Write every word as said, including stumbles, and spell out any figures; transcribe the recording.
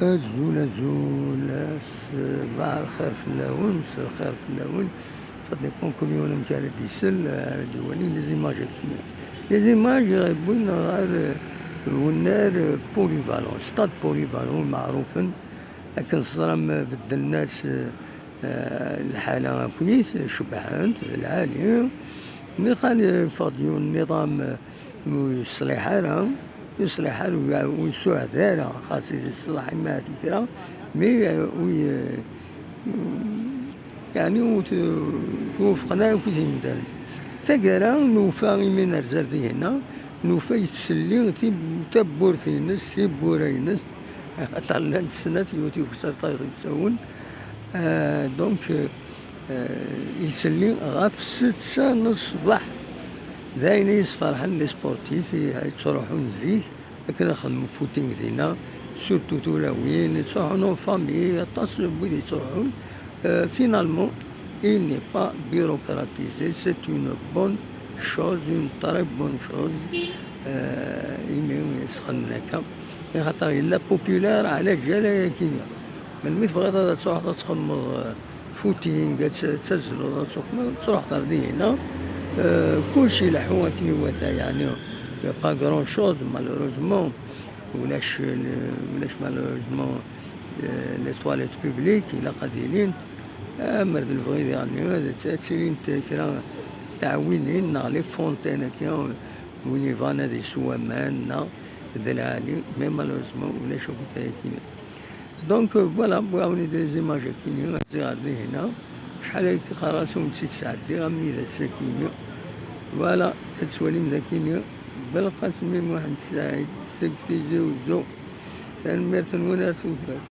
Azul, azul, ṣbaḥ lxir fell-awen, msa lxir fell-awen. Ça dépend kul yiwen amek ara d-isel, ara d-iwali les images-agi. Les images wwin ɣer, eh, wennar, eh, polyvalent, stade polyvalent meɛrufen, akken teẓram, eh, beddlen-as, eh, eh, lḥala akkit, cebbḥent, d lɛali. Niqal, eh, yeffeɣ-d yiwen nniḍam, eh, ur yeṣliḥ ara, ur yeṣliḥ ara, ur, ur yessuɛed ara, xas yeṣleḥ i ma kra, mi, eh, ur ye-, yeɛni ur t-, ur wufqen ara akk imdanen. Taggara nufa imi nerza ar dihinna, nufa yettselli ti-, tawwurt-ines, tiwwura-ines, aṭer llant snat yiwet yukes ar tayeḍ imsawen. Euh, donc, euh, euh, yettselli ɣef ssetta n ṣṣbeḥ. D ayen i yesferḥen les sportifs i yettruḥun zik akken ad xedmen footing dinna, surtout tulawin, yettruḥun en famille, aṭas n wid yettruḥun. Euh, finalement, il n'est pas bureaucratisé, c'est une bonne chose, une très bonne chose. Euh, imi yesxedmen akka, axaṭer yella populaire ɛla ǧal ayakini. Melmi tebɣiḍ ad truḥeḍ ad txedmeḍ, euh, footing, ad t-, ad tazzleḍ, ad truḥeḍ, ad truḥeḍ ar dihinna, euh, kullec ileḥḥu akken iwata, yeɛni, y a pas grand chose, malheureusement. Ulac, ulac malheureusement, euh, les toilettes publiques, ilaq ad ilint, amer d lebɣi diɣen, ad, ad tilint kra tɛewwinin neɣ les fontaines akka, win yebɣan ad isew aman neɣ d lɛali, mais malheureusement ulac akk ayakini. Donc, euh, voilà, wwiɣ-awen-id les images akini, ziɣ ar dihinna, acḥal ayagi qqareɣ-as ur tt-id-sɛeddiɣ, am idat sakini. Voilà, ad twalim dakini, Belqasem Muḥend Saɛid seg Tizi Uzzu. Tanemmirt-nwen ar tufat.